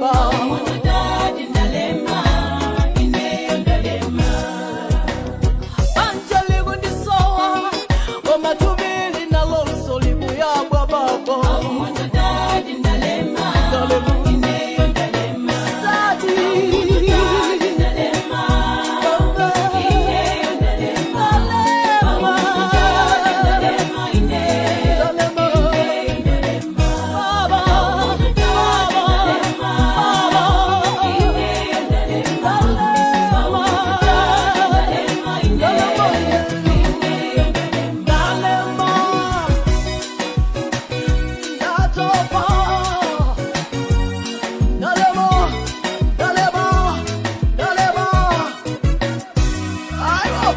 Baba. Banja likundisowa, koma thupi linalonso likuyabwa baba. Ndalema. Daddy. Baba. Ndalema. Baba.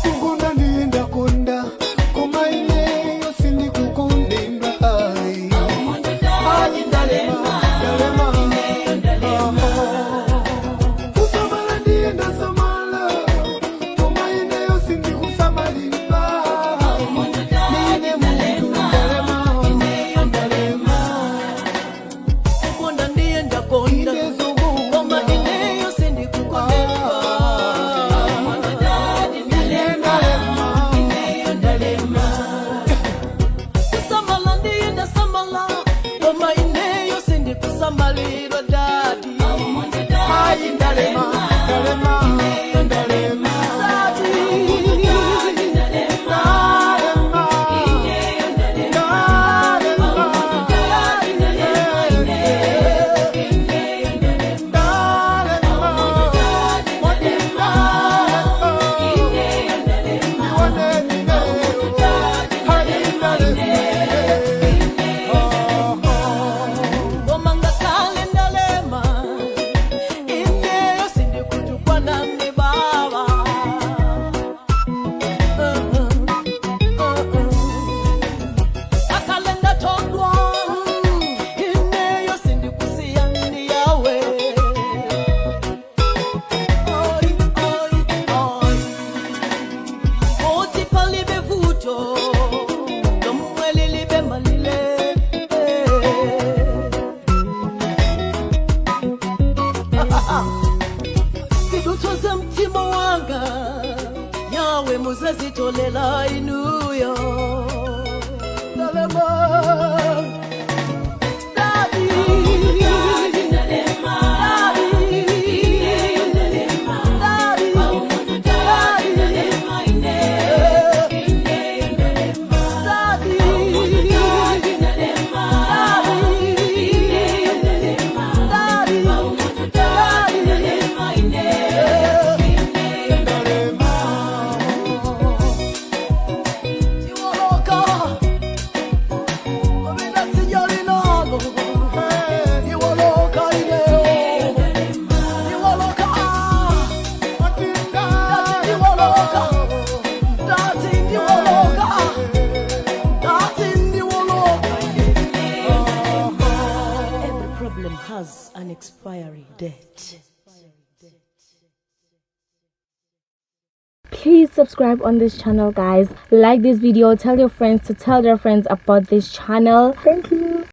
Kukonda ndiye ndakonda, koma ineyo sindikukondedwa ayi. Ayi, ndalema, ndalema. Kusamala ndiye ndasamala, koma ineyo sindikusamalidwa. Ine munthu ndalema, ndalema. Kukonda ndiye ndakonda, koma ineyo sindikukondedwa. Ine ndalema. Kusamala ndiye ndasamala, koma ineyo sindikusamalidwa, daddy. Ayi, ndalema, ndalema, ndalema. Daddy. Ndalema. Ndalema. Koma ngakhale ndalema, ineyo sindikutukwanani baba. Ngakhale ndathodwa, ineyo sindikusiyani yawe. Oi, oi, oi. Oti palibe vuto lomwe lilibe malire. Zidutswa za mtima wanga yawe muzazitolela inuyo. Ndalema. Daddy. Daddy. Daddy. Daddy. Daddy. Daddy. Daddy. Chiwoloka, obina sijalinalo. Chiwoloka ineo. Chiwoloka. Chiwoloka. Dati ndiwoloka. Dati ndiwoloka. Every problem has an expiry date. Please subscribe on this channel, guys. Like this video, tell your friends to tell their friends about this channel. Thank you.